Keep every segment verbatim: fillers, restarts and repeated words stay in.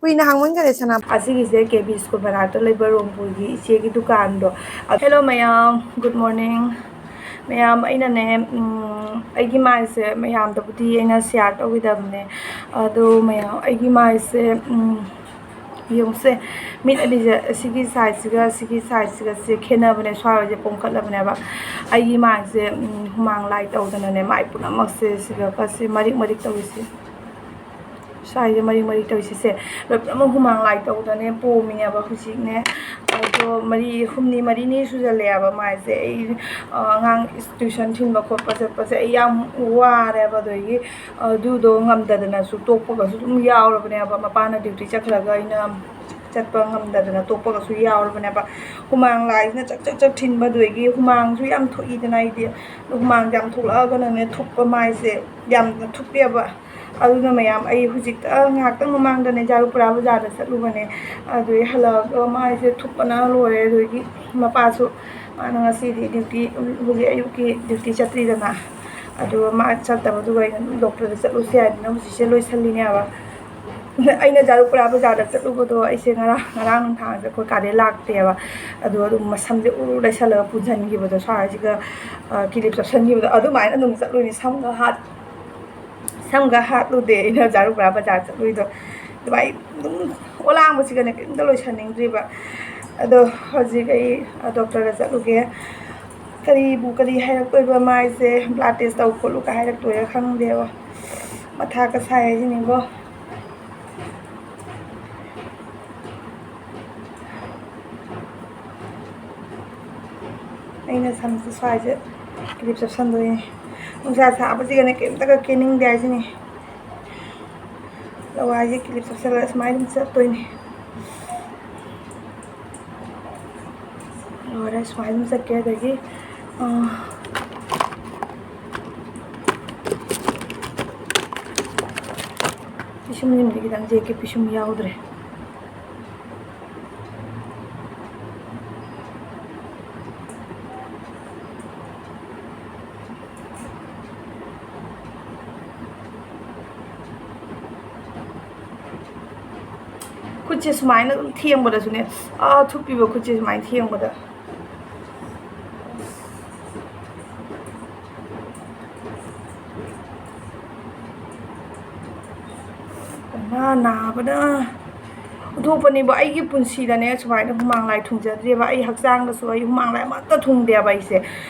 ꯀꯨꯏꯅ ꯍꯥꯡꯃꯟꯈꯔꯦ ꯁꯅꯥ꯫ ꯑꯁꯤꯒꯤꯁꯦ ꯀꯦ B school ꯃꯅꯥꯛꯇ ꯂꯩꯕ ꯔꯣꯝꯄꯨꯔꯒꯤ ꯏꯆꯦꯒꯤ ꯗꯨꯀꯥꯟꯗꯣ꯫ Hello ꯃꯌꯥꯝ, good morning꯫ ꯃꯌꯥꯝ, ꯑꯩꯅꯅꯦ, ꯎꯝ, ꯑꯩꯒꯤ ꯃꯥꯏꯁꯦ ꯃꯌꯥꯝꯗꯕꯨꯗꯤ ꯑꯩꯅ share ꯇꯧꯈꯤꯗꯕꯅꯦ꯫ ꯑꯗꯣ ꯃꯌꯥꯝ, ꯑꯩꯒꯤ ꯃꯥꯏꯁꯦ, ꯎꯝ, ꯌꯦꯡꯉꯨꯁꯦ, ꯃꯤꯠ ꯑꯅꯤꯁꯦ, ꯑꯁꯤꯒꯤ sideꯁꯤꯒ ꯑꯁꯤꯒꯤ sideꯁꯤꯒꯁꯦ ꯈꯦꯠꯅꯕꯅꯦ꯫ ꯁ꯭ꯋꯥꯏꯁꯦ ꯄꯣꯝꯈꯠꯂꯕꯅꯦꯕ꯫ ꯑꯩꯒꯤ ꯃꯥꯏꯁꯦ, ꯎꯝ, ꯍꯨꯃꯥꯡ ꯂꯥꯏ ꯇꯧꯗꯅꯅꯦ, ꯃꯥꯏ ꯄꯨꯝꯅꯃꯛꯁꯦ ꯁꯤꯗꯒꯁꯦ ꯃꯔꯤꯛ ꯃꯔꯤꯛ ꯇꯧꯔꯤꯁꯦ꯫ ꯁ꯭ꯋꯥꯏꯁꯦ ꯃꯔꯤꯛ ꯃꯔꯤꯛ ꯇꯧꯔꯤꯁꯤꯁꯦ ꯂꯣꯏ ꯄꯨꯝꯅꯃꯛ ꯍꯨꯃꯥꯡ ꯂꯥꯏ ꯇꯧꯗꯅꯦ ꯄꯣꯝꯃꯤꯅꯦꯕ ꯍꯧꯖꯤꯛꯅꯦ꯫ ꯑꯗꯣ ꯃꯔꯤ, ꯍꯨꯝꯅꯤ ꯃꯔꯤꯅꯤ ꯁꯨꯖꯜꯂꯛꯑꯦꯕ ꯃꯥꯏꯁꯦ꯫ ꯑꯩ, ꯑ, ꯑꯉꯥꯡ tuition ꯊꯤꯟꯕ ꯈꯣꯠꯄ ꯆꯠꯄꯁꯦ ꯑꯩ ꯌꯥꯝ ꯋꯥꯔꯦꯕ꯫ ꯑꯗꯒꯤ ꯑꯗꯨꯗꯣ ꯉꯝꯗꯗꯅꯁꯨ ꯇꯣꯛꯄꯒꯁꯨ ꯑꯗꯨꯝ ꯌꯥꯎꯔꯕꯅꯦꯕ꯫ ꯃꯄꯥꯅ duty ꯆꯠꯈ꯭ꯔꯒ ꯑꯩꯅ ꯆꯠꯄ ꯉꯝꯗꯗꯅ ꯇꯣꯛꯄꯒꯁꯨ ꯌꯥꯎꯔꯕꯅꯦꯕ꯫ ꯍꯨꯃꯥꯡ ꯂꯥꯏꯁꯤꯅ ꯆꯛ ꯆꯛ ꯆꯛ ꯊꯤꯟꯕ, ꯑꯗꯨꯗꯒꯤ ꯍꯨꯃꯥꯡꯁꯨ ꯌꯥꯝ ꯊꯣꯛꯏꯗꯅ ꯑꯩꯗꯤ꯫ ꯑꯗꯣ ꯍꯨꯃꯥꯡꯁꯦ ꯌꯥꯝ ꯊꯣꯛꯂꯛꯑꯒꯅꯅꯦ ꯊꯨꯞꯄ ꯃꯥꯏꯁꯦ ꯌꯥꯝꯅ ꯊꯨꯞꯄꯦꯕ꯫ ꯑꯗꯨꯅ ꯃꯌꯥꯝ, ꯑꯩ ꯍꯧꯖꯤꯛꯇ ꯉꯥꯏꯍꯥꯛꯇꯪ ꯃꯃꯥꯡꯗꯅꯦ ꯖꯥꯔꯨꯄꯨꯔꯥ ꯕꯖꯥꯔꯗ ꯆꯠꯂꯨꯕꯅꯦ꯫ ꯑꯗꯨꯗꯩ ꯍꯜꯂꯛꯑꯒ ꯃꯥꯏꯁꯦ ꯊꯨꯞꯄꯅ ꯂꯣꯏꯔꯦ꯫ ꯑꯗꯨꯗꯒꯤ ꯃꯄꯥꯁꯨ, ꯃꯥꯅ ꯉꯁꯤꯗꯤ duty, ꯍꯧꯖꯤꯛ ꯑꯌꯨꯛꯀꯤ duty ꯆꯠꯇ꯭ꯔꯤꯗꯅ, ꯑꯗꯨꯒ ꯃꯥ ꯆꯠꯇꯕꯗꯨꯒ ꯑꯩꯅ ꯑꯗꯨꯝ doctorꯗ ꯆꯠꯂꯨꯁꯦ ꯍꯥꯏꯗꯅ ꯍꯧꯖꯤꯛꯁꯦ ꯂꯣꯏꯁꯜꯂꯤꯅꯦꯕ꯫ ꯑꯩꯅ ꯖꯥꯔꯨꯄꯨꯔꯥ ꯕꯖꯥꯔꯗ ꯆꯠꯂꯨꯕꯗꯣ ꯑꯩꯁꯦ ꯉꯔꯥꯡ, ꯉꯔꯥꯡ ꯅꯨꯡꯗꯥꯡꯁꯦ ꯑꯩꯈꯣꯏ ꯀꯥꯗꯩ ꯂꯥꯛꯇꯦꯕ꯫ ꯑꯗꯣ ꯑꯗꯨꯝ ꯃꯁꯝꯁꯦ ꯎꯔꯨ ꯂꯩꯁꯜꯂꯒ ꯄꯨꯟꯁꯤꯟꯈꯤꯕꯗꯣ, ꯁ꯭ꯋꯥꯏꯁꯤꯒ, ꯑ, clip ꯆꯞꯁꯟꯈꯤꯕꯗꯣ, ꯑꯗꯨꯃꯥꯏꯅ ꯑꯗꯨꯝ ꯆꯠꯂꯨꯏꯅꯤ꯫ ꯁꯝꯒ ꯍꯥꯠ-, ꯁꯝꯒ ꯍꯥꯠꯂꯨꯗꯦ ꯑꯩꯅ ꯖꯥꯔꯨꯄꯨꯔꯥ ꯕꯖꯥꯔ ꯆꯠꯂꯨꯏꯗꯣ꯫ ꯑꯗꯨꯃꯥꯏꯅ ꯑꯗꯨꯝ ꯑꯣꯂꯥꯡꯕꯁꯤꯒꯅꯦ ꯀꯔꯤꯝꯇ ꯂꯣꯏꯁꯟꯅꯤꯡꯗ꯭ꯔꯤꯕ꯫ ꯑꯗꯣ ꯍꯧꯖꯤꯛ ꯑꯩ, ꯑ, doctorꯗ ꯆꯠꯂꯨꯒꯦ꯫ ꯀꯔꯤꯕꯨ ꯀꯔꯤ ꯍꯥꯏꯔꯛꯇꯣꯏꯕ, ꯃꯥꯏꯁꯦ blood test ꯇꯧ ꯈꯣꯠꯂꯨꯒ ꯍꯥꯏꯔꯛꯇꯣꯏꯔꯥ ꯈꯪꯗꯦꯕ꯫ ꯃꯊꯥꯒ ꯁꯥꯏ ꯍꯥꯏꯁꯤꯅꯤꯀꯣ꯫ ꯑꯩꯅ ꯁꯝꯁꯦ ꯁ꯭ꯋꯥꯏꯁꯦ clip ꯆꯞꯁꯟꯗꯣꯏꯅꯦ꯫ ꯅꯨꯡꯁꯥ ꯁꯥꯕꯁꯤꯒꯅꯦ ꯀꯩꯝꯇꯒ ꯀꯦꯅꯤꯡꯗꯦ ꯍꯥꯏꯁꯤꯅꯤ꯫ ꯂꯋꯥꯏꯁꯦ clip ꯆꯞꯁꯜꯂꯒ ꯁꯨꯃꯥꯏꯅ ꯑꯗꯨꯝ ꯆꯠꯇꯣꯏꯅꯦ꯫ ꯂꯣꯏꯔꯦ, ꯁꯨꯃꯥꯏꯅ ꯑꯗꯨꯝ ꯆꯠꯀꯦ꯫ ꯑꯗꯒꯤ, ꯑ, ꯄꯤꯁꯨꯝꯁꯤꯃꯗꯤ ꯈꯤꯇꯪ ꯆꯦꯛꯀꯦ, ꯄꯤꯁꯨꯝ ꯌꯥꯎꯗ꯭ꯔꯦ꯫ ꯈꯨꯠꯁꯦ ꯁꯨꯃꯥꯏꯅ ꯑꯗꯨꯝ ꯊꯦꯡꯕꯗꯁꯨꯅꯦ, ꯑꯥ, ꯊꯨꯞꯄꯤꯕ ꯈꯨꯠꯁꯦ ꯁꯨꯃꯥꯏꯅ ꯊꯦꯡꯕꯗ꯫ ꯅꯥ-, ꯅꯥꯕꯅ ꯑꯣꯟꯊꯣꯛꯄꯅꯦꯕ꯫ ꯑꯩꯒꯤ ꯄꯨꯟꯁꯤꯗꯅꯦ ꯁꯨꯃꯥꯏꯅ ꯍꯨꯃꯥꯡ ꯂꯥꯏ ꯊꯨꯡꯖꯗ꯭ꯔꯤꯕ꯫ ꯑꯩ ꯍꯛꯆꯥꯡꯗꯁꯨ ꯑꯩ ꯍꯨꯃꯥꯡ ꯂꯥꯏ ꯑꯃꯠꯇ ꯊꯨꯡꯗꯦꯕ ꯑꯩꯁꯦ꯫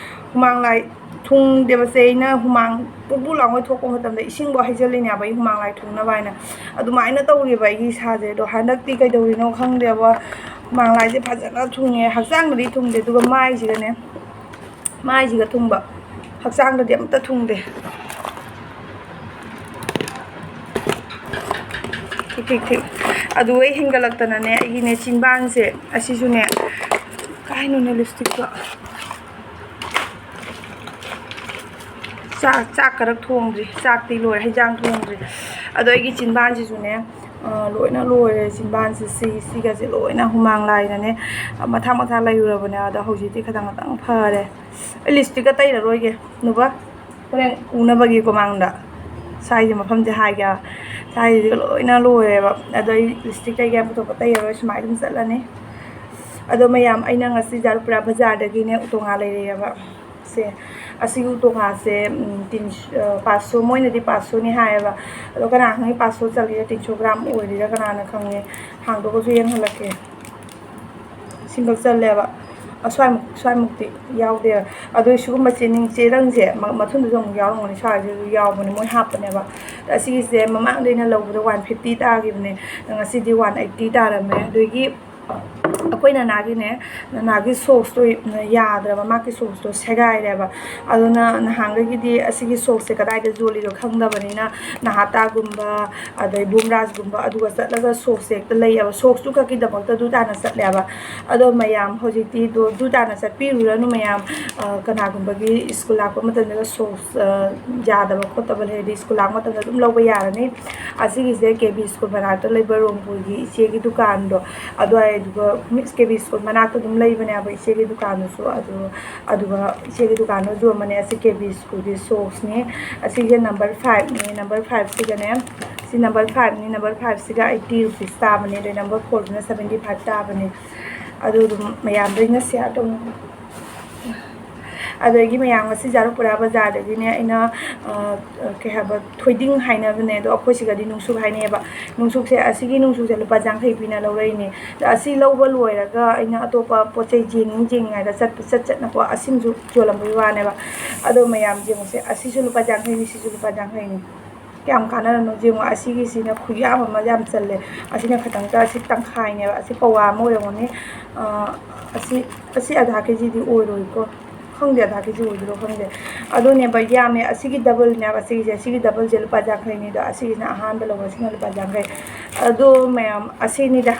ꯍꯨꯃꯥꯡ ꯂꯥꯏ ꯊꯨꯡꯗꯦꯕꯁꯦ ꯑꯩꯅ ꯍꯨꯃꯥꯡ ꯄꯨ ꯄꯨ ꯂꯥꯎꯉꯩ ꯊꯣꯛꯄ ꯃꯇꯝꯗ ꯏꯁꯤꯡꯐꯥꯎ ꯍꯩꯖꯤꯜꯂꯤꯅꯦꯕ ꯑꯩ ꯍꯨꯃꯥꯡ ꯂꯥꯏ ꯊꯨꯡꯅꯕ ꯍꯥꯏꯅ꯫ ꯑꯗꯨꯃꯥꯏꯅ ꯇꯧꯔꯤꯕ ꯑꯩꯒꯤ ꯏꯁꯥꯁꯦ꯫ ꯑꯗꯣ ꯍꯟꯗꯛꯇꯤ ꯀꯩꯗꯧꯔꯤꯅꯣ ꯈꯪꯗꯦꯕ, ꯍꯨꯃꯥꯡ ꯂꯥꯏꯁꯦ ꯐꯖꯅ ꯊꯨꯡꯉꯦ꯫ ꯍꯛꯆꯥꯡꯗꯗꯤ ꯊꯨꯡꯗꯦ, ꯑꯗꯨꯒ ꯃꯥꯏꯁꯤꯒꯅꯦ, ꯃꯥꯏꯁꯤꯒ ꯊꯨꯡꯕ, ꯍꯛꯆꯥꯡꯗꯗꯤ ꯑꯝꯇ ꯊꯨꯡꯗꯦ꯫ ꯊꯤꯛ, ꯊꯤꯛ, ꯊꯤꯛ꯫ ꯑꯗꯨ ꯑꯩ ꯍꯦꯟꯒꯠꯂꯛꯇꯅꯅꯦ, ꯑꯩꯒꯤꯅꯦ ꯆꯤꯟꯕꯥꯟꯁꯦ ꯑꯁꯤꯁꯨꯅꯦ, ꯀꯥꯏꯅꯣꯅꯦ ꯂꯤꯞꯁꯇꯤꯛꯇꯣ꯫ ꯆꯥꯛ, ꯆꯥꯛ ꯈꯔ ꯊꯣꯡꯗ꯭ꯔꯤ, ꯆꯥꯛꯇꯤ ꯂꯣꯏꯔꯦ, ꯍꯩꯖꯥꯡ ꯊꯣꯡꯗ꯭ꯔꯤ꯫ ꯑꯗꯣ ꯑꯩꯒꯤ ꯆꯤꯟꯕꯥꯟꯁꯤꯁꯨꯅꯦ, ꯑ, ꯂꯣꯏꯅ ꯂꯣꯏꯔꯦ꯫ ꯆꯤꯟꯕꯥꯟꯁꯦ ꯁꯤ, ꯁꯤꯒꯁꯦ ꯂꯣꯏꯅ ꯍꯨꯃꯥꯡ ꯂꯥꯏꯅꯅꯦ ꯃꯊꯥ ꯃꯊꯥ ꯂꯩꯔꯨꯔꯕꯅꯦ꯫ ꯑꯗꯣ ꯍꯧꯖꯤꯛꯇꯤ ꯈꯤꯇꯪ ꯈꯤꯇꯪ ꯐꯔꯦ꯫ ꯑꯩ ꯂꯤꯞꯁꯇꯤꯛꯀ ꯇꯩꯔꯔꯣꯏꯒꯦ, ꯅꯨꯕ꯫ ꯍꯣꯔꯦꯟ ꯎꯅꯕꯒꯤꯀꯣ ꯃꯥꯡꯗ꯫ ꯁ꯭ꯋꯥꯏꯁꯦ ꯃꯐꯝꯁꯦ ꯍꯥꯏꯒꯦ꯫ ꯁ꯭ꯋꯥꯏꯁꯤꯒ ꯂꯣꯏꯅ ꯂꯣꯏꯔꯦꯕ꯫ ꯑꯗꯣ ꯑꯩ ꯂꯤꯞꯁꯇꯤꯛ ꯇꯩꯒꯦ ꯍꯥꯏꯕ ꯄꯨꯊꯣꯛꯄ ꯇꯩꯔꯔꯣꯏ, ꯁꯨꯃꯥꯏꯅ ꯑꯗꯨꯝ ꯆꯠꯂꯅꯤ꯫ ꯑꯗꯣ ꯃꯌꯥꯝ, ꯑꯩꯅ ꯉꯁꯤ ꯖꯥꯔꯨꯄꯨꯔꯥ ꯕꯖꯥꯔꯗꯒꯤꯅꯦ ꯎꯇꯣꯡꯉꯥ ꯂꯩꯔꯛꯑꯦꯕ꯫ ꯁꯦ, ꯑꯁꯤꯒꯤ ꯎꯇꯣꯡꯉꯥꯁꯦ, ꯎꯝ, ꯇꯤꯟ-, ꯑ, ꯄꯥꯁꯁꯣ, ꯃꯣꯏꯅꯗꯤ ꯄꯥꯁꯁꯣꯅꯤ ꯍꯥꯏꯌꯦꯕ꯫ ꯑꯗꯣ ꯀꯅꯥ ꯈꯪꯉꯤ ꯄꯥꯁꯁꯣ ꯆꯠꯂꯤꯔ ꯇꯤꯟꯁꯣ ꯒ꯭ꯔꯥꯝ ꯑꯣꯏꯔꯤꯔ ꯀꯅꯥꯅ ꯈꯪꯉꯤ꯫ ꯍꯥꯡꯗꯣꯛꯑꯒꯁꯨ ꯌꯦꯡꯍꯜꯂꯛꯀꯦ꯫ ꯁꯤꯡꯒꯜ ꯆꯜꯂꯦꯕ꯫ ꯑꯁ꯭ꯋꯥꯏꯃꯨꯛ, ꯁ꯭ꯋꯥꯏꯃꯨꯛꯇꯤ ꯌꯥꯎꯗꯦꯕ꯫ ꯑꯗꯣ ꯁꯤꯒꯨꯝꯕ ꯆꯦꯅꯤꯡ ꯆꯦꯔꯪꯁꯦ ꯃ-, ꯃꯊꯨꯟꯗꯁꯨ ꯑꯃꯨꯛ ꯌꯥꯎꯔꯝꯒꯅꯤ, ꯁ꯭ꯋꯥꯏꯁꯤꯁꯨ ꯌꯥꯎꯕꯅꯦ, ꯃꯣꯏ ꯍꯥꯞꯄꯅꯦꯕ꯫ ꯑꯁꯤꯒꯤꯁꯦ ꯃꯃꯥꯡꯗ ꯑꯩꯅ ꯂꯧꯕꯗ ꯋꯥꯟ ꯐꯤꯐꯇꯤ ꯇꯥꯈꯤꯕꯅꯦ, ꯉꯁꯤꯗꯤ ꯋꯥꯟ ꯑꯩꯠꯇꯤ ꯇꯥꯔꯝꯃꯦ꯫ ꯑꯗꯒꯤ ꯑꯩꯈꯣꯏ ꯅꯅꯥꯒꯤꯅꯦ, ꯅꯅꯥꯒꯤ ꯁꯣꯛꯁꯇꯣ ꯌꯥꯗ꯭ꯔꯕ, ꯃꯥꯒꯤ ꯁꯣꯛꯁꯇꯣ ꯁꯦꯒꯥꯏꯔꯦꯕ꯫ ꯑꯗꯨꯅ ꯅꯍꯥꯟꯈꯩꯒꯤꯗꯤ ꯑꯁꯤꯒꯤ ꯁꯣꯛꯁꯁꯦ ꯀꯗꯥꯏꯗ ꯌꯣꯜꯂꯤꯅꯣ ꯈꯪꯗꯕꯅꯤꯅ, ꯅꯍꯥꯇꯥꯒꯨꯝꯕ, ꯑꯗꯩ ꯕꯨꯝꯔꯥꯖꯒꯨꯝꯕ ꯑꯗꯨꯒ ꯆꯠꯂꯒ ꯁꯣꯛꯁꯁꯦ ꯍꯦꯛꯇ ꯂꯩꯌꯦꯕ꯫ ꯁꯣꯛꯁꯇꯨ ꯈꯛꯀꯤꯗꯃꯛꯇ ꯑꯗꯨ ꯇꯥꯅ ꯆꯠꯂꯦꯕ꯫ ꯑꯗꯣ ꯃꯌꯥꯝ ꯍꯧꯖꯤꯛꯇꯤ ꯑꯗꯨ, ꯑꯗꯨ ꯇꯥꯅ ꯆꯠꯄꯤꯔꯨꯔꯅꯨ ꯃꯌꯥꯝ꯫ ꯑ, ꯀꯅꯥꯒꯨꯝꯕꯒꯤ ꯁ꯭ꯀꯨꯜ ꯂꯥꯛꯄ ꯃꯇꯝꯗꯒ ꯁꯣꯛꯁ, ꯑ, ꯌꯥꯗꯕ ꯈꯣꯠꯇꯕ ꯂꯩꯔꯗꯤ ꯁ꯭ꯀꯨꯜ ꯂꯥꯛꯄ ꯃꯇꯝꯗ ꯑꯗꯨꯝ ꯂꯧꯕ ꯌꯥꯔꯅꯤ꯫ ꯑꯁꯤꯒꯤꯁꯦ ꯀꯦ ꯕꯤ ꯁ꯭ꯀꯨꯜ ꯃꯅꯥꯛꯇ ꯂꯩꯕ ꯔꯣꯡꯄꯨꯔꯒꯤ ꯏꯆꯦꯒꯤ ꯗꯨꯀꯥꯟꯗꯣ, ꯑꯗꯨꯋꯥꯏꯗꯨꯒ, ꯃꯤꯁ ꯀꯦ ꯕꯤ ꯁ꯭ꯀꯨꯜ ꯃꯅꯥꯛꯇ ꯑꯗꯨꯝ ꯂꯩꯕꯅꯦꯕ ꯏꯆꯦꯒꯤ ꯗꯨꯀꯥꯟꯗꯨꯁꯨ꯫ ꯑꯗꯨ, ꯑꯗꯨꯒ ꯏꯆꯦꯒꯤ ꯗꯨꯀꯥꯟꯗꯣ ꯌꯣꯟꯕꯅꯦ꯫ ꯑꯁꯤ ꯀꯦ ꯕꯤ ꯁ꯭ꯀꯨꯜꯒꯤ ꯁꯣꯛꯁꯅꯤ꯫ ꯑꯁꯤꯁꯦ ꯅꯝꯕꯔ ꯐꯥꯏꯚꯅꯤ꯫ ꯅꯝꯕꯔ ꯐꯥꯏꯚꯁꯤꯒꯅꯦ, ꯁꯤ number fiveꯅꯤ꯫ Number fiveꯁꯤꯒ eighty rupees ꯇꯥꯕꯅꯦ, ꯑꯗꯩ number fourꯗꯨꯅ seventy five ꯇꯥꯕꯅꯦ꯫ ꯑꯗꯨ ꯑꯗꯨꯝ ꯃꯌꯥꯝꯗ ꯑꯩꯅ share ꯇꯧꯅꯤꯡꯕ꯫ ꯑꯗꯒꯤ ꯃꯌꯥꯝ, ꯉꯁꯤ ꯖꯥꯔꯨꯄꯨꯔꯥ ꯕꯖꯥꯔꯗꯒꯤꯅꯦ ꯑꯩꯅ, ꯑ, ꯀꯩ ꯍꯥꯏꯕ, ꯊꯣꯏꯗꯤꯡ ꯍꯥꯏꯅꯕꯅꯦ, ꯑꯗꯣ ꯑꯩꯈꯣꯏ ꯁꯤꯒꯗꯤ ꯅꯨꯡꯁꯨꯛ ꯍꯥꯏꯅꯩꯌꯦꯕ꯫ ꯅꯨꯡꯁꯨꯛꯁꯦ, ꯑꯁꯤꯒꯤ ꯅꯨꯡꯁꯨꯛꯁꯦ ꯂꯨꯄꯥ ꯌꯥꯡꯈꯩ ꯄꯤꯅ ꯂꯧꯔꯛꯏꯅꯦ꯫ ꯑꯗꯣ ꯑꯁꯤ ꯂꯧꯕ ꯂꯣꯏꯔꯒ ꯑꯩꯅ ꯑꯇꯣꯞꯄ ꯄꯣꯠ ꯆꯩ ꯌꯦꯡꯉꯤ ꯌꯦꯡꯉꯤꯉꯩꯗ ꯆꯠ-, ꯆꯠ ꯆꯠꯅꯀꯣ ꯑꯁꯤꯃꯁꯨ ꯌꯣꯜꯂꯝꯕꯒꯤ ꯋꯥꯅꯦꯕ꯫ ꯑꯗꯣ ꯃꯌꯥꯝ ꯌꯦꯡꯉꯨꯁꯦ, ꯑꯁꯤꯁꯨ ꯂꯨꯄꯥ ꯌꯥꯡꯈꯩꯅꯤ, ꯁꯤꯁꯨ ꯂꯨꯄꯥ ꯌꯥꯡꯈꯩꯅꯤ꯫ ꯀꯌꯥꯝ ꯀꯥꯟꯅꯔꯅꯣ ꯌꯦꯡꯉꯣ꯫ ꯑꯁꯤꯒꯤꯁꯤꯅ ꯈꯨꯌꯥꯝ ꯑꯃ ꯌꯥꯝ ꯆꯜꯂꯦ꯫ ꯑꯁꯤꯅ ꯈꯇꯪꯗ, ꯑꯁꯤ ꯇꯪꯈꯥꯏꯅꯦꯕ꯫ ꯑꯁꯤ ꯄꯋꯥ ꯑꯃ ꯑꯣꯏꯔꯝꯒꯅꯤ꯫ ꯑ, ꯑꯁꯤ, ꯑꯁꯤ ꯑꯙꯥ ꯀꯦꯖꯤꯗꯤ ꯑꯣꯏꯔꯣꯏꯀꯣ꯫ ꯈꯪꯗꯦ, ꯑꯙꯥ ꯀꯦꯖꯤ ꯑꯣꯏꯗꯣꯏꯔꯣ ꯈꯪꯗꯦ꯫ ꯑꯗꯨꯅꯦꯕ, ꯌꯥꯝꯃꯦ꯫ ꯑꯁꯤꯒꯤ doubleꯅꯦꯕ꯫ ꯑꯁꯤꯒꯤꯁꯦ, ꯑꯁꯤꯒꯤ doubleꯁꯦ ꯂꯨꯄꯥ ꯌꯥꯡꯈꯩꯅꯤꯗꯣ, ꯑꯁꯤꯒꯤꯁꯤꯅ ꯑꯍꯥꯟꯕ ꯂꯧꯕꯁꯤꯅ ꯂꯨꯄꯥ ꯌꯥꯡꯈꯩ꯫ ꯑꯗꯣ ꯃꯌꯥꯝ, ꯑꯁꯤꯅꯤꯗ꯫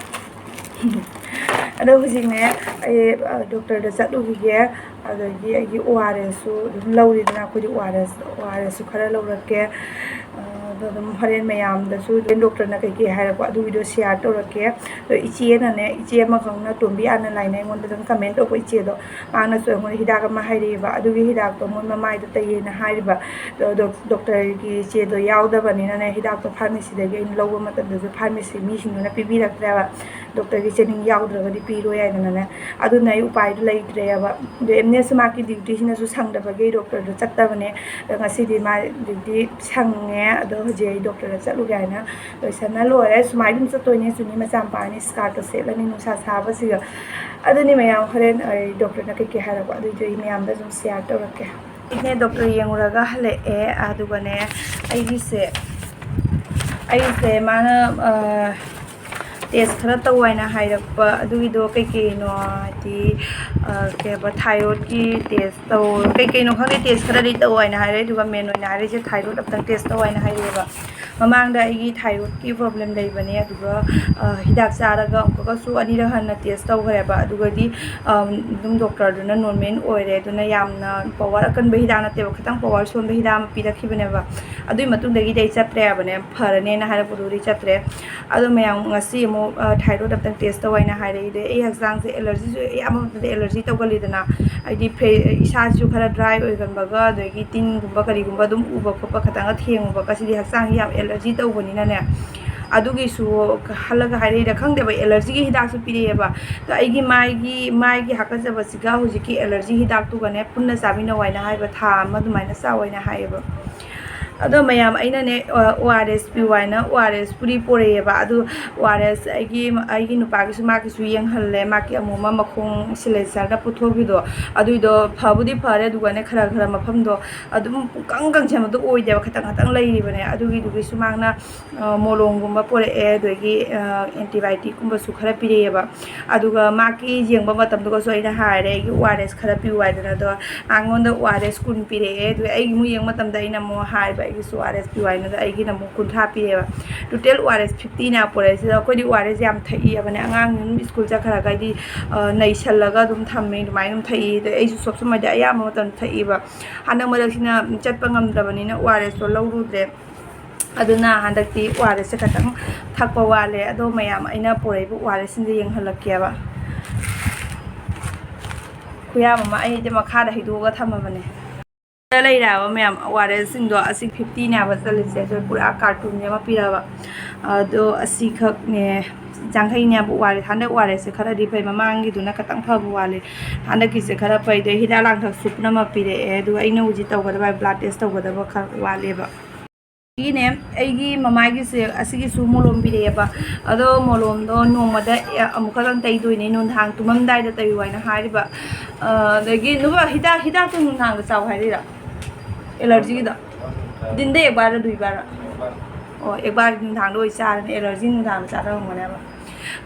ꯑꯗꯣ ꯍꯧꯖꯤꯛꯅꯦ, ꯑꯩ, ꯑ, doctorꯗ ꯆꯠꯂꯨꯈꯤꯒꯦ꯫ ꯑꯗꯒꯤ ꯑꯩꯒꯤ ORSꯁꯨ ꯑꯗꯨꯝ ꯂꯧꯔꯤꯗꯅ, ꯑꯩꯈꯣꯏꯗꯤ ORS, ORSꯁꯨ ꯈꯔ ꯂꯧꯔꯛꯀꯦ꯫ ꯑ, ꯑꯗꯣ ꯑꯗꯨꯝ ꯍꯣꯔꯦꯟ ꯃꯌꯥꯝꯗꯁꯨ ꯍꯣꯔꯦꯟ doctorꯅ ꯀꯩꯀꯩ ꯍꯥꯏꯔꯛꯄ, ꯑꯗꯨꯒꯤꯗꯣ share ꯇꯧꯔꯛꯀꯦ꯫ ꯑꯗꯣ ꯏꯆꯦꯅꯅꯦ, ꯏꯆꯦ ꯑꯃꯈꯛꯅ, ꯇꯣꯝꯕꯤ ꯑꯅ ꯂꯥꯏꯅ ꯑꯩꯉꯣꯟꯗ ꯑꯗꯨꯝ comment ꯇꯧꯕ ꯏꯆꯦꯗꯣ, ꯃꯥꯅꯁꯨ ꯑꯩꯉꯣꯟꯗ ꯍꯤꯗꯥꯛ ꯑꯃ ꯍꯥꯏꯔꯛꯑꯦꯕ꯫ ꯑꯗꯨꯒꯤ ꯍꯤꯗꯥꯛꯇꯣ ꯃꯣꯏ ꯃꯃꯥꯏꯗ ꯇꯩꯌꯦꯅ ꯍꯥꯏꯔꯤꯕ꯫ ꯑꯗꯣ doctorꯒꯤ ꯆꯦꯗꯣ ꯌꯥꯎꯗꯕꯅꯤꯅꯅꯦ, ꯍꯤꯗꯥꯛꯇꯣ pharmacyꯗꯒꯤ ꯑꯩꯅ ꯂꯧꯕ ꯃꯇꯝꯗꯁꯨ pharmacy ꯃꯤꯁꯤꯡꯗꯨꯅ ꯄꯤꯕꯤꯔꯛꯇ꯭ꯔꯦꯕ꯫ Doctorꯒꯤ ꯆꯦ ꯅꯤꯡ ꯌꯥꯎꯗ꯭ꯔꯒꯗꯤ ꯄꯤꯔꯣꯏ ꯍꯥꯏꯗꯅꯅꯦ꯫ ꯑꯗꯨꯅ ꯑꯩ ꯎꯄꯥꯏꯗꯨ ꯂꯩꯇ꯭ꯔꯦꯕ꯫ ꯑꯗꯣ ꯑꯦꯝꯅꯦꯁꯁꯨ ꯃꯥꯒꯤ dutyꯁꯤꯅꯁꯨ ꯁꯪꯗꯕꯒꯤ doctorꯗ ꯆꯠꯇꯕꯅꯦ꯫ ꯑꯗꯣ ꯉꯁꯤꯗꯤ ꯃꯥ duty ꯁꯪꯉꯦ꯫ ꯑꯗꯣ ꯍꯧꯖꯤꯛ ꯑꯩ doctorꯗ ꯆꯠꯂꯨꯒꯦ ꯍꯥꯏꯅ ꯂꯣꯏꯁꯟꯅ ꯂꯣꯏꯔꯦ꯫ ꯁꯨꯃꯥꯏꯅ ꯑꯗꯨꯝ ꯆꯠꯇꯣꯏꯅꯦ꯫ ꯆꯨꯅꯤ ꯃꯆꯥ ꯃꯄꯥꯅꯤ, skirtꯗꯣ ꯁꯦꯠꯂꯅꯤ ꯅꯨꯡꯁꯥ ꯁꯥꯕꯁꯤꯒ꯫ ꯑꯗꯨꯅꯤ ꯃꯌꯥꯝ, ꯍꯣꯔꯦꯟ ꯑꯩ doctorꯅ ꯀꯩꯀꯩ ꯍꯥꯏꯔꯛꯄ, ꯑꯗꯨꯏꯗꯣ ꯑꯩ ꯃꯌꯥꯝꯗ ꯑꯗꯨꯝ share ꯇꯧꯔꯛꯀꯦ꯫ ꯑꯩꯅꯦ, doctor ꯌꯦꯡꯉꯨꯔꯒ ꯍꯜꯂꯛꯑꯦ꯫ ꯑꯗꯨꯒꯅꯦ, ꯑꯩꯒꯤꯁꯦ, ꯑꯩꯁꯦ ꯃꯥꯅ, ꯑ, test ꯈꯔ ꯇꯧ ꯍꯥꯏꯅ ꯍꯥꯏꯔꯛꯄ, ꯑꯗꯨꯒꯤꯗꯣ ꯀꯩꯀꯩꯅꯣ ꯍꯥꯏꯗꯤ, ꯑ, ꯀꯩ ꯍꯥꯏꯕ, thyroidꯀꯤ test ꯇꯧ, ꯀꯩꯀꯩꯅꯣ ꯈꯪꯗꯦ, test ꯈꯔꯗꯤ ꯇꯧ ꯍꯥꯏꯅ ꯍꯥꯏꯔꯛꯑꯦ꯫ ꯑꯗꯨꯒ main ꯑꯣꯏꯅ ꯍꯥꯏꯔꯤꯁꯦ thyroid ꯑꯝꯇꯪ test ꯇꯧ ꯍꯥꯏꯅ ꯍꯥꯏꯔꯛꯑꯦꯕ꯫ ꯃꯃꯥꯡꯗ ꯑꯩꯒꯤ thyroidꯀꯤ problem ꯂꯩꯕꯅꯦ, ꯑꯗꯨꯒ, ꯑ, ꯍꯤꯗꯥꯛ ꯆꯥꯔꯒ ꯑꯃꯨꯛꯀꯁꯨ ꯑꯅꯤꯔꯛ ꯍꯟꯅ test ꯇꯧꯈ꯭ꯔꯦꯕ꯫ ꯑꯗꯨꯒꯗꯤ, ꯑꯝ, ꯑꯗꯨꯝ doctorꯗꯨꯅ normal ꯑꯣꯏꯔꯦ꯫ ꯑꯗꯨꯅ ꯌꯥꯝꯅ power ꯑꯀꯟꯕ ꯍꯤꯗꯥꯛ ꯅꯠꯇꯦꯕ, ꯈꯤꯇꯪ power ꯁꯣꯟꯕ ꯍꯤꯗꯥꯛ ꯑꯃ ꯄꯤꯔꯛꯈꯤꯕꯅꯦꯕ꯫ ꯑꯗꯨꯒꯤ ꯃꯇꯨꯡꯗꯒꯤꯗꯤ ꯑꯩ ꯆꯠꯇ꯭ꯔꯦ ꯍꯥꯏꯕꯅꯦ, ꯐꯔꯅꯦꯅ ꯍꯥꯏꯔꯛꯄꯗꯨꯗꯤ ꯆꯠꯇ꯭ꯔꯦ꯫ ꯑꯗꯣ ꯃꯌꯥꯝ, ꯉꯁꯤ ꯑꯃꯨꯛ ꯊꯥꯏꯔꯣꯏꯗ ꯑꯝꯇꯪ ꯇꯦꯁ ꯇꯧ ꯍꯥꯏꯅ ꯍꯥꯏꯔꯛꯏ꯫ ꯑꯗꯩ ꯑꯩ ꯍꯛꯆꯥꯡꯁꯦ ꯑꯦꯂꯔꯖꯤꯁꯨ ꯑꯌꯥꯝꯕ ꯃꯇꯝꯗ ꯑꯦꯂꯔꯖꯤ ꯇꯧꯒꯜꯂꯤꯗꯅ, ꯍꯥꯏꯗꯤ ꯐꯦ- ꯏꯁꯥꯁꯤꯁꯨ ꯈꯔ ꯗ꯭ꯔꯥꯏ ꯑꯣꯏꯒꯟꯕꯒ, ꯑꯗꯒꯤ ꯇꯤꯟꯒꯨꯝꯕ ꯀꯔꯤꯒꯨꯝꯕ ꯑꯗꯨꯝ ꯎꯕ ꯈꯣꯠꯄ, ꯈꯇꯪꯒ ꯊꯦꯡꯉꯨꯕꯒ, ꯁꯤꯗꯤ ꯍꯛꯆꯥꯡꯁꯤ ꯌꯥꯝ ꯑꯦꯂꯔꯖꯤ ꯇꯧꯕꯅꯤꯅꯅꯦ, ꯑꯗꯨꯒꯤꯁꯨ ꯈꯜꯂꯒ ꯍꯥꯏꯔꯛꯏꯔꯥ ꯈꯪꯗꯦꯕ, ꯑꯦꯂꯔꯖꯤꯒꯤ ꯍꯤꯗꯥꯛꯁꯨ ꯄꯤꯔꯛꯑꯦꯕ꯫ ꯑꯗꯣ ꯑꯩꯒꯤ ꯃꯥꯏꯒꯤ ꯃꯥꯏꯒꯤ ꯍꯥꯀꯠꯆꯕꯁꯤꯒ ꯍꯧꯖꯤꯛꯀꯤ ꯑꯦꯂꯔꯖꯤ ꯍꯤꯗꯥꯛꯇꯨꯒꯅꯦ ꯄꯨꯟꯅ ꯆꯥꯃꯤꯟꯅꯧ ꯍꯥꯏꯅ ꯍꯥꯏꯕ, ꯊꯥ ꯑꯃ ꯑꯗꯨꯃꯥꯏꯅ ꯆꯥꯎ ꯍꯥꯏꯅ ꯍꯥꯏꯌꯦꯕ꯫ ꯑꯗꯣ ꯃꯌꯥꯝ, ꯑꯩꯅꯅꯦ, ꯑꯣ ꯑꯥꯔ ꯑꯦꯁ ꯄꯤꯌꯨ ꯍꯥꯏꯅ ꯑꯣ ꯑꯥꯔ ꯑꯦꯁ ꯄꯨꯗꯤ ꯄꯣꯔꯛꯑꯦꯕ꯫ ꯑꯗꯨ ꯑꯣ ꯑꯥꯔ ꯑꯦꯁ ꯑꯩꯒꯤ ꯑꯩꯒꯤ ꯅꯨꯄꯥꯒꯤꯁꯨ, ꯃꯥꯒꯤꯁꯨ ꯌꯦꯡꯍꯜꯂꯦ꯫ ꯃꯥꯒꯤ ꯑꯃꯨꯕ ꯃꯈꯣꯡ ꯁꯤꯂꯦꯟꯁꯔꯗ ꯄꯨꯊꯣꯛꯈꯤꯕꯗꯣ, ꯑꯗꯨꯏꯗꯣ ꯐꯕꯨꯗꯤ ꯐꯔꯦ, ꯑꯗꯨꯒꯅꯦ ꯈꯔ ꯈꯔ ꯃꯐꯝꯗꯣ ꯑꯗꯨꯝ ꯄꯨꯡꯀꯪ ꯀꯪꯁꯟꯕꯗꯣ ꯑꯣꯏꯗꯦꯕ, ꯈꯇꯪ ꯈꯇꯪ ꯂꯩꯔꯤꯕꯅꯦ꯫ ꯑꯗꯨꯒꯤꯗꯨꯒꯤꯁꯨ ꯃꯥꯅ ꯑ, ꯃꯣꯂꯣꯝꯒꯨꯝꯕ ꯄꯨꯔꯛꯑꯦ, ꯑꯗꯒꯤ ꯑꯦꯟꯇꯤꯕꯥꯏꯑꯣꯇꯤꯛꯀꯨꯝꯕꯁꯨ ꯈꯔ ꯄꯤꯔꯛꯑꯦꯕ꯫ ꯑꯗꯨꯒ ꯃꯥꯒꯤ ꯌꯦꯡꯕ ꯃꯇꯝꯗꯨꯒꯁꯨ ꯑꯩꯅ ꯍꯥꯏꯔꯦ, ꯑꯩꯒꯤ ꯑꯣ ꯑꯥꯔ ꯑꯦꯁ ꯈꯔ ꯄꯤꯌꯨ ꯍꯥꯏꯗꯅ꯫ ꯑꯗꯣ ꯑꯩꯉꯣꯟꯗ ꯑꯣ ꯑꯥꯔ ꯑꯦꯁ ꯀꯨꯟ ꯄꯤꯔꯛꯑꯦ꯫ ꯑꯗꯨꯒ ꯑꯩꯒꯤ ꯑꯃꯨꯛ ꯌꯦꯡꯕ ꯃꯇꯝꯗ ꯑꯩꯅ ꯑꯃꯨꯛ ꯍꯥꯏꯕ, ꯑꯩꯒꯤꯁꯨ ꯑꯣ ꯑꯥꯔ ꯑꯦꯁ ꯄꯤꯌꯨ ꯍꯥꯏꯅ꯫ ꯑꯗꯣ ꯑꯩꯒꯤꯅ ꯑꯃꯨꯛ ꯀꯨꯟꯊ꯭ꯔꯥ ꯄꯤꯔꯛꯑꯦꯕ꯫ ꯇꯣꯇꯦꯜ ꯑꯣ ꯑꯥꯔ ꯑꯦꯁ ꯐꯤꯐꯇꯤꯅꯦ ꯄꯨꯔꯛꯏꯁꯤꯗ꯫ ꯑꯩꯈꯣꯏꯗꯤ ꯑꯣ ꯑꯥꯔ ꯑꯦꯁ ꯌꯥꯝ ꯊꯛꯏꯕꯅꯦ, ꯑꯉꯥꯡꯁꯤꯡ ꯑꯗꯨꯝ ꯁ꯭ꯀꯨꯜ ꯆꯠꯈ꯭ꯔꯒ ꯍꯥꯏꯗꯤ, ꯑ, ꯅꯩꯁꯜꯂꯒ ꯑꯗꯨꯝ ꯊꯝꯃꯦ, ꯑꯗꯨꯃꯥꯏꯅ ꯑꯗꯨꯝ ꯊꯛꯏ꯫ ꯑꯗꯩ ꯑꯩꯁꯨ ꯁꯣꯞ ꯁꯝ ꯍꯥꯏꯗꯤ ꯑꯌꯥꯝꯕ ꯃꯇꯝꯗ ꯊꯛꯏꯕ꯫ ꯍꯟꯗꯛ ꯃꯔꯛꯁꯤꯅ ꯆꯠꯄ ꯉꯝꯗ꯭ꯔꯕꯅꯤꯅ ꯑꯣ ꯑꯥꯔ ꯑꯦꯁꯇꯣ ꯂꯧꯔꯨꯗ꯭ꯔꯦ꯫ ꯑꯗꯨꯅ ꯍꯟꯗꯛꯇꯤ ꯑꯣ ꯑꯥꯔ ꯑꯦꯁꯁꯦ ꯈꯇꯪ ꯊꯛꯄ ꯋꯥꯠꯂꯦ꯫ ꯑꯗꯣ ꯃꯌꯥꯝ, ꯑꯩꯅ ꯄꯨꯔꯛꯏꯕ ꯑꯣ ꯑꯥꯔ ꯑꯦꯁꯁꯤꯡꯁꯦ ꯌꯦꯡꯍꯜꯂꯛꯀꯦꯕ꯫ ꯈꯨꯌꯥꯝ ꯑꯃ ꯑꯩꯗꯤ ꯃꯈꯥꯗ ꯍꯩꯗꯣꯛꯑꯒ ꯊꯝꯃꯕꯅꯦ꯫ ꯁꯤꯗ ꯂꯩꯔꯦꯕ ꯃꯌꯥꯝ, ꯑꯣ ꯑꯥꯔ ꯑꯦꯁꯁꯤꯡꯗꯣ ꯑꯁꯤ ꯐꯤꯐꯇꯤꯅꯦꯕ ꯆꯠꯂꯤꯁꯦ꯫ ꯑꯗꯣ ꯄꯨꯔꯥ ꯀꯥꯔꯇꯨꯟꯁꯦ ꯑꯃ ꯄꯤꯔꯛꯑꯕ꯫ ꯑꯗꯣ ꯑꯁꯤꯈꯛꯅꯦ꯫ ꯌꯥꯡꯈꯩꯅꯦꯕ ꯑꯣ ꯑꯥꯔ ꯑꯦꯁ꯫ ꯍꯟꯗꯛ ꯑꯣ ꯑꯥꯔ ꯑꯦꯁꯁꯦ ꯈꯔꯗꯤ ꯐꯩ, ꯃꯃꯥꯡꯒꯤꯗꯨꯅ ꯈꯇꯪ ꯐꯕ ꯋꯥꯠꯂꯦ꯫ ꯍꯟꯗꯛꯀꯤꯁꯦ ꯈꯔ ꯐꯩ꯫ ꯑꯗꯣ ꯍꯤꯗꯥꯛ ꯂꯥꯡꯊꯛꯁꯨ ꯄꯨꯝꯅꯃꯛ ꯄꯤꯔꯛꯑꯦ꯫ ꯑꯗꯨꯒ ꯑꯩꯅ ꯍꯧꯖꯤꯛ ꯇꯧꯒꯗꯕ, ꯕ꯭ꯂꯗ ꯇꯦꯁ ꯇꯧꯒꯗꯕ ꯈꯔ ꯋꯥꯠꯂꯦꯕ꯫ ꯑꯗꯒꯤꯅꯦ, ꯑꯩꯒꯤ ꯃꯃꯥꯏꯒꯤꯁꯦ ꯑꯁꯤꯒꯤꯁꯨ ꯃꯣꯂꯣꯝ ꯄꯤꯔꯛꯑꯦꯕ꯫ ꯑꯗꯣ ꯃꯣꯂꯣꯝꯗꯣ ꯅꯣꯡꯃꯗ ꯑꯃꯨꯛ ꯈꯛꯇꯪ ꯇꯩꯗꯣꯏꯅꯦ, ꯅꯨꯡꯗꯥꯡ ꯇꯨꯝꯃꯝꯗꯥꯏꯗ ꯇꯩꯌꯨ ꯍꯥꯏꯅ ꯍꯥꯏꯔꯤꯕ꯫ ꯑ, ꯑꯗꯒꯤ ꯅꯨꯄꯥ ꯍꯤꯗꯥꯛ, ꯍꯤꯗꯥꯛꯇꯣ ꯅꯨꯡꯗꯥꯡꯗ ꯆꯥꯎ ꯍꯥꯏꯔꯤꯔꯥ? ꯑꯦꯂꯔꯖꯤꯒꯤꯗꯣ? ꯗꯤꯟꯗ ꯑꯦꯛ ꯕꯥꯔ ꯑꯗꯨꯏ ꯕꯥꯔ? ꯑꯣ, ꯑꯦꯛ ꯕꯥꯔ ꯅꯨꯡꯗꯥꯡꯗ ꯑꯣꯏ ꯆꯥꯔꯅꯤ, ꯑꯦꯂꯔꯖꯤ ꯅꯨꯡꯗꯥꯡꯗ ꯆꯥꯔꯝꯒꯅꯦꯕ꯫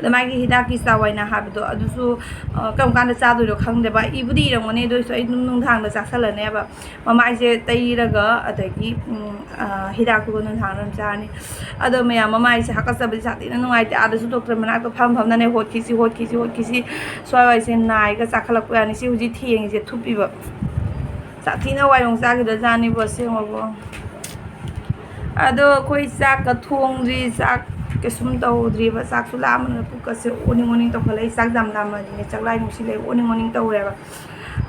ꯑꯗ ꯃꯥꯒꯤ ꯍꯤꯗꯥꯛꯀꯤ ꯆꯥꯎ ꯍꯥꯏꯅ ꯍꯥꯏꯕꯗꯣ, ꯑꯗꯨꯁꯨ, ꯑ, ꯀꯔꯝ ꯀꯥꯟꯗ ꯆꯥꯗꯣꯏꯅꯣ ꯈꯪꯗꯦꯕ꯫ ꯏꯕꯨꯗꯤ ꯏꯔꯝꯒꯅꯤ, ꯑꯗꯨ ꯑꯣꯏꯔꯁꯨ ꯑꯩ ꯑꯗꯨꯝ ꯅꯨꯡꯗꯥꯡꯗ ꯆꯥꯁꯜꯂꯅꯦꯕ꯫ ꯃꯃꯥꯏꯁꯦ ꯇꯩꯔꯒ, ꯑꯗꯒꯤ, ꯎꯝ, ꯑ, ꯍꯤꯗꯥꯛꯇꯨꯒ ꯅꯨꯡꯗꯥꯡꯗ ꯑꯗꯨꯝ ꯆꯥꯔꯅꯤ꯫ ꯑꯗꯣ ꯃꯌꯥꯝ, ꯃꯃꯥꯏꯁꯦ ꯍꯥꯀꯠꯆꯕꯗꯤ ꯁꯥꯊꯤꯅ ꯅꯨꯡꯉꯥꯏꯇꯦ꯫ ꯑꯥꯗꯁꯨ ꯗꯣꯛꯇꯔ ꯃꯅꯥꯛꯇ ꯐꯝ ꯐꯝꯅꯅꯦ ꯍꯣꯠꯈꯤꯁꯤ, ꯍꯣꯠꯈꯤꯁꯤ, ꯍꯣꯠꯈꯤꯁꯤ꯫ ꯁ꯭ꯋꯥꯏ ꯋꯥꯏꯁꯦ ꯅꯥꯏꯒ ꯆꯥꯈꯠꯂꯛꯄ ꯌꯥꯅꯤ꯫ ꯁꯤ ꯍꯧꯖꯤꯛ ꯊꯦꯡꯉꯤꯁꯦ ꯊꯨꯞꯄꯤꯕ꯫ ꯁꯥꯊꯤꯅ ꯋꯥꯏꯔꯣꯡ ꯆꯥꯈꯤꯗ꯭ꯔꯖꯥꯠꯅꯤꯕꯣ ꯑꯁꯦꯡꯕꯕꯨ꯫ ꯑꯗꯣ ꯑꯩꯈꯣꯏ ꯆꯥꯛꯀ ꯊꯣꯡꯗ꯭ꯔꯤ꯫ ꯆꯥꯛ ꯀꯩꯁꯨꯝ ꯇꯧꯗ꯭ꯔꯤꯕ, ꯆꯥꯛꯁꯨ ꯂꯥꯝꯕꯅ ꯄꯨꯛꯀꯁꯦ ꯑꯣꯅꯤꯡ ꯑꯣꯅꯤꯡ ꯇꯧꯈꯠꯂꯛꯏ꯫ ꯆꯥꯛ ꯌꯥꯝ ꯂꯥꯝꯃꯗꯤꯅꯦ ꯆꯥꯛꯂꯥꯏ ꯅꯨꯡꯁꯤ ꯂꯩ ꯑꯣꯅꯤꯡ ꯑꯣꯅꯤꯡ ꯇꯧꯔꯦꯕ꯫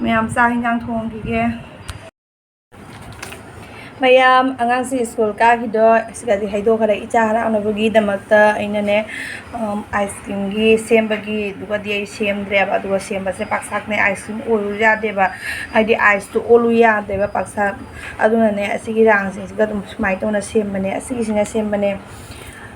ꯃꯌꯥꯝ ꯆꯥꯛ ꯍꯤꯟꯖꯥꯡ ꯊꯣꯡꯈꯤꯒꯦ꯫ ꯃꯌꯥꯝ ꯑꯉꯥꯡꯁꯤꯡ ꯁ꯭ꯀꯨꯜ ꯀꯥꯈꯤꯗꯣ ꯁꯤꯒꯗꯤ ꯍꯩꯗꯣꯛꯈ꯭ꯔꯦ꯫ ꯏꯆꯥ ꯍꯔꯥꯎꯅꯕꯒꯤꯗꯃꯛꯇ ꯑꯩꯅꯅꯦ, ꯑꯝ, ꯑꯥꯏꯁ ꯀ꯭ꯔꯤꯝꯒꯤ ꯁꯦꯝꯕꯒꯤ ꯑꯗꯨꯒꯗꯤ ꯑꯩ ꯁꯦꯝꯗ꯭ꯔꯦꯕ꯫ ꯑꯗꯨꯒ ꯁꯦꯝꯕꯁꯦ ꯄꯥꯛꯁꯥꯛꯅꯦ, ꯑꯥꯏꯁ ꯀ꯭ꯔꯤꯝ ꯑꯣꯏꯔꯨ ꯌꯥꯗꯦꯕ, ꯍꯥꯏꯗꯤ ꯑꯥꯏꯁꯇꯨ ꯑꯣꯜꯂꯨ ꯌꯥꯗꯦꯕ ꯄꯥꯛꯁꯥꯛ꯫ ꯑꯗꯨꯅꯅꯦ ꯑꯁꯤꯒꯤ ꯔꯥꯡꯁꯤꯡꯁꯤꯒ ꯑꯗꯨꯝ ꯁꯨꯃꯥꯏꯅ ꯇꯧꯅ ꯁꯦꯝꯕꯅꯦ꯫ ꯑꯁꯤꯒꯤꯁꯤꯅ ꯁꯦꯝꯕꯅꯦ꯫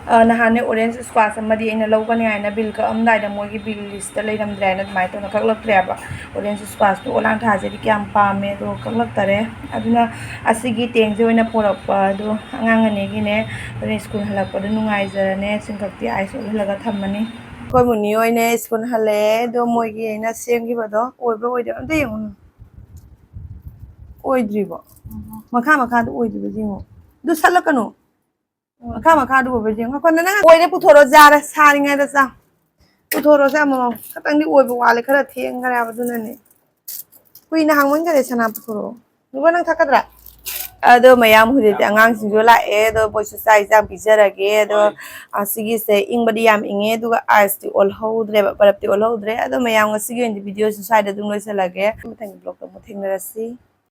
ꯑ, ꯅꯍꯥꯟꯅꯦ ꯑꯣꯔꯦꯟꯖ ꯁ꯭ꯀ꯭ꯋꯥꯁ ꯑꯃꯗꯤ ꯑꯩꯅ ꯂꯧꯒꯅꯤ ꯍꯥꯏꯅ ꯕꯤꯜ ꯀꯛꯑꯝꯗꯥꯏꯗ ꯃꯣꯏꯒꯤ ꯕꯤꯜ ꯂꯤꯁꯇ ꯂꯩꯔꯝꯗ꯭ꯔꯦ ꯍꯥꯏꯅ ꯑꯗꯨꯃꯥꯏꯅ ꯇꯧꯅ ꯀꯛꯂꯛꯇ꯭ꯔꯦꯕ꯫ ꯑꯣꯔꯦꯟꯖ ꯁ꯭ꯀ꯭ꯋꯥꯁꯇꯣ ꯑꯣꯂꯥꯡ ꯊꯥꯁꯤꯗꯤ ꯀꯌꯥꯝ ꯄꯥꯝꯃꯦ, ꯑꯗꯣ ꯀꯛꯂꯛꯇꯔꯦ꯫ ꯑꯗꯨꯅ ꯑꯁꯤꯒꯤ ꯇꯦꯡꯁꯦ ꯑꯣꯏꯅ ꯄꯣꯔꯛꯄ꯫ ꯑꯗꯣ ꯑꯉꯥꯡ ꯑꯅꯤꯒꯤꯅꯦ, ꯍꯣꯔꯦꯟ ꯁ꯭ꯀꯨꯜ ꯍꯜꯂꯛꯄꯗ ꯅꯨꯡꯉꯥꯏꯖꯔꯅꯦ꯫ ꯆꯤꯡꯀꯛꯇꯤ ꯑꯥꯏꯁ ꯑꯣꯜꯍꯜꯂꯒ ꯊꯝꯃꯅꯤ꯫ ꯑꯩꯈꯣꯏ ꯃꯨꯅꯤ ꯍꯣꯏꯅꯦ ꯁ꯭ꯀꯨꯜ ꯍꯜꯂꯛꯑꯦ꯫ ꯑꯗꯣ ꯃꯣꯏꯒꯤ ꯑꯩꯅ ꯁꯦꯝꯈꯤꯕꯗꯣ ꯑꯣꯏꯕ꯭ꯔꯥ ꯑꯣꯏꯗꯕ꯭ꯔꯥ ꯑꯝꯇ ꯌꯦꯡꯉꯨꯅꯦ꯫ ꯑꯣꯏꯗ꯭ꯔꯤꯕꯣ? ꯃꯈꯥ ꯃꯈꯥꯗ ꯑꯣꯏꯗ꯭ꯔꯤꯕ ꯌꯦꯡꯉꯣ꯫ ꯑꯗꯨ ꯁꯠꯂꯛꯀꯅꯨ꯫ ꯃꯈꯥ ꯃꯈꯥꯗ ꯑꯣꯏꯕ꯭ꯔꯥ ꯌꯦꯡꯉꯣ꯫ ꯉꯥꯏꯈꯣ, ꯅꯪ ꯑꯣꯏꯔꯦ, ꯄꯨꯊꯣꯔꯛꯑꯣ, ꯌꯥꯔꯦ, ꯁꯥꯔꯤꯉꯩꯗ ꯆꯥ꯫ ꯄꯨꯊꯣꯔꯛꯑꯣꯁꯦ ꯑꯃꯃꯝ꯫ ꯈꯇꯪꯗꯤ ꯑꯣꯏꯕ ꯋꯥꯠꯂꯦ, ꯈꯔ ꯊꯦꯡꯈꯔꯦ ꯍꯥꯏꯕ, ꯑꯗꯨꯅꯅꯦ꯫ ꯀꯨꯏꯅ ꯍꯥꯡꯃꯟꯈꯔꯦ, ꯁꯅꯥ ꯄꯨꯊꯣꯔꯛꯑꯣ꯫ ꯅꯨꯕ, ꯅꯪ ꯊꯛꯀꯗ꯭ꯔꯥ? ꯑꯗꯣ ꯃꯌꯥꯝ ꯍꯧꯖꯤꯛꯇꯤ ꯑꯉꯥꯡꯁꯤꯡꯁꯨ ꯂꯥꯛꯑꯦ, ꯑꯗꯣ ꯃꯣꯏꯁꯨ ꯆꯥꯛ ꯏꯟꯖꯥꯡ ꯄꯤꯖꯔꯒꯦ꯫ ꯑꯗꯣ, ꯑ, ꯁꯤꯒꯤꯁꯦ ꯏꯪꯕꯗꯤ ꯌꯥꯝ ꯏꯪꯉꯦ, ꯑꯗꯨꯒ ꯑꯥꯏꯁꯇꯤ ꯑꯣꯜꯍꯧꯗ꯭ꯔꯦꯕ, ꯕꯔꯞꯇꯤ ꯑꯣꯜꯍꯧꯗ꯭ꯔꯦ꯫ ꯑꯗꯣ ꯃꯌꯥꯝ ꯉꯁꯤꯒꯤ ꯑꯣꯏꯅꯗꯤ ꯚꯤꯗꯤꯑꯣꯁꯤ ꯁ꯭ꯋꯥꯏꯗ ꯑꯗꯨꯝ ꯂꯣꯏꯁꯤꯜꯂꯒꯦ꯫ ꯃꯊꯪꯒꯤ ꯕ꯭ꯂꯣꯛꯇ ꯑꯃꯨꯛ ꯊꯦꯡꯅꯔꯁꯤ꯫